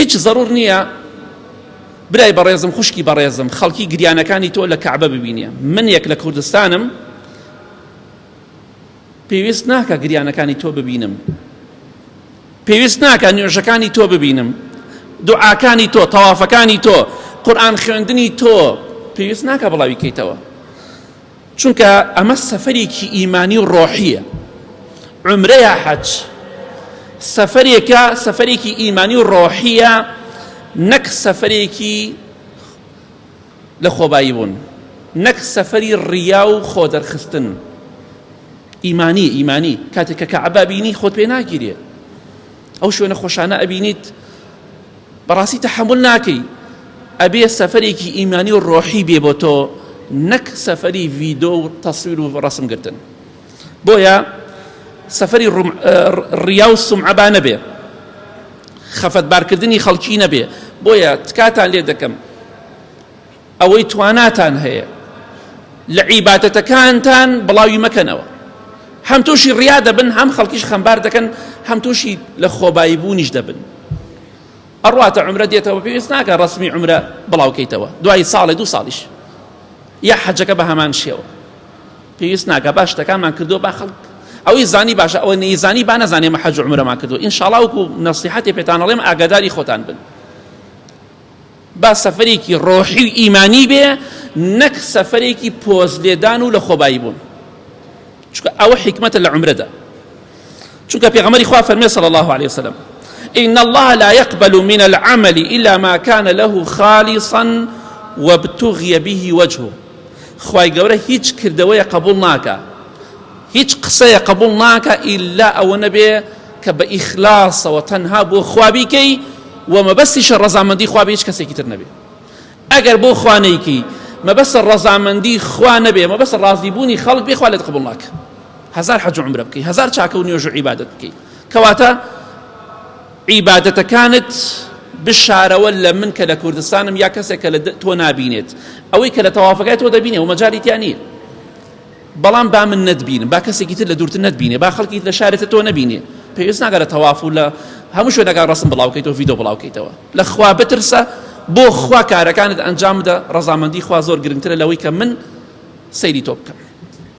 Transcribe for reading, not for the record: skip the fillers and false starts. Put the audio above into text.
هیچ زەرور نییە برای بەڕێزم خوشکی بەڕێزم خەڵکی گریانەکانی تۆ لە کەعبە ببینێ من یەک لە کوردستانم پێویست ناکە گریانەکانی تۆ ببینم پێویست ناکە نوێژەکانی تۆ ببینم دوعاکانی تۆ تەوافەکانی تۆ قورآن خوێندنی تۆ پێویست ناکە بڵاوی کەیتەوە چونکە ئەمە سەفەرێکی ئیمانی و ڕۆحیە عمرە یا حەج سەفەرێکە سەفەرێکی ئیمانی و ڕۆحیە نەک سەفەرێکی لە خۆبایی بوون نەک سەفەری ڕیا و خۆ دەرخستن ئیمانی ئیمانی کاتێک کە کەعبە بینی خۆت پێ ناگیرێ ئەو شوێنە خۆشانە ئەبینیت بەڕاستی تەحەمول ناکەی ئەبێ سەفەرێکی ئیمانی و ڕۆحی بێ بۆ تۆ نەک سەفەری ڤیدۆ و تەسویر و ڕەسم گرتن بۆیە سەفەری ڕیا و سومعە با نەبێ خەفەتبارکردنی خەڵکی نەبێ بۆیە تکاتان لێ دەکەم ئەوەی تواناتان هەیە لە عیبادەتەکانتان بڵاوی مەکەنەوە هەم تووشی ڕیا دەبن هەم خەڵکیش خەمبار دەکەن هەم تووشی لە خۆبایی بوونیش دەبن ئەڕواتە عمرە دێتەوە پێویست ناکە ڕسمی عمرە بڵاوکەیتەوە دوای ساڵێ دوو ساڵیش یا حەجەکە بە هەمان شێوە پێویست ناکە با شتەکانمان کردووە با خەڵک ئەوەی زانی باشە ئەوە نەیزانی با نەزانێ مە حەج و عمرەمان کردووە ئینشاڵا وەکو نەسیحەتێ پێتان ئەڵێم ئاگاداری خۆتان بن با سەفەرێکی ڕۆحی و ئیمانی بێ نەک سەفەرێکی پۆز لێدان و لە خۆبایی بوون چونکە ئەوە حیکمەتە لە عمرەدا چونکە پێغەمبەری خوا فەرمێ صلی الله عليه وسلم إن الله لا يقبل من العمل إلا ما كان له خالصا وابتغي به وجهه خوای گەورە هیچ کردەوەیە قبول ناکا هیچ قسەیە قبول ناکا ئیلا ئەوە نەبێ کە بە ئیخلاسەوە تەنها بۆ خوا بیکەی و مەبەستیشە ڕەزامەندی خوا بێ هیچ کەسێکی تر نەبێ ئەگەر بۆ خوا نەیکەی مەبەستە ڕەزامەندی خوا نەبێ مەبەستە ڕازیبوونی خەڵک بێ خوا لێت قبول ناکە هەزار حەج و عومرە بکەی هەزار چاکە و نوێژ و عیبادەت بکەی کەواتە عیبادەتەکانت بشارەوە لە من کە لە کوردستانم یا کەسێک کە لە تۆ نابینێت ئەوەی کە لە تەوافەکەی تۆ دەبینێ و مەجالی تیا نییە بەڵام با من نەتبینم با کەسێکی تر لە دوورتر نەتبینێ با خەڵکی لە شارێتە تۆ نەبینێ پێویست ناکات لە تەواف و لە هەموو شوێنەکان ڕەسم بڵاوکەیتەوە ڤیدۆ بڵاوکەیتەوە لە خوا بترسە بۆ خوا کارەکانت ئەنجام بدە ڕەزامەندی خوا زۆر گرنگترە لەوەی کە من سەیری تۆ بکەم.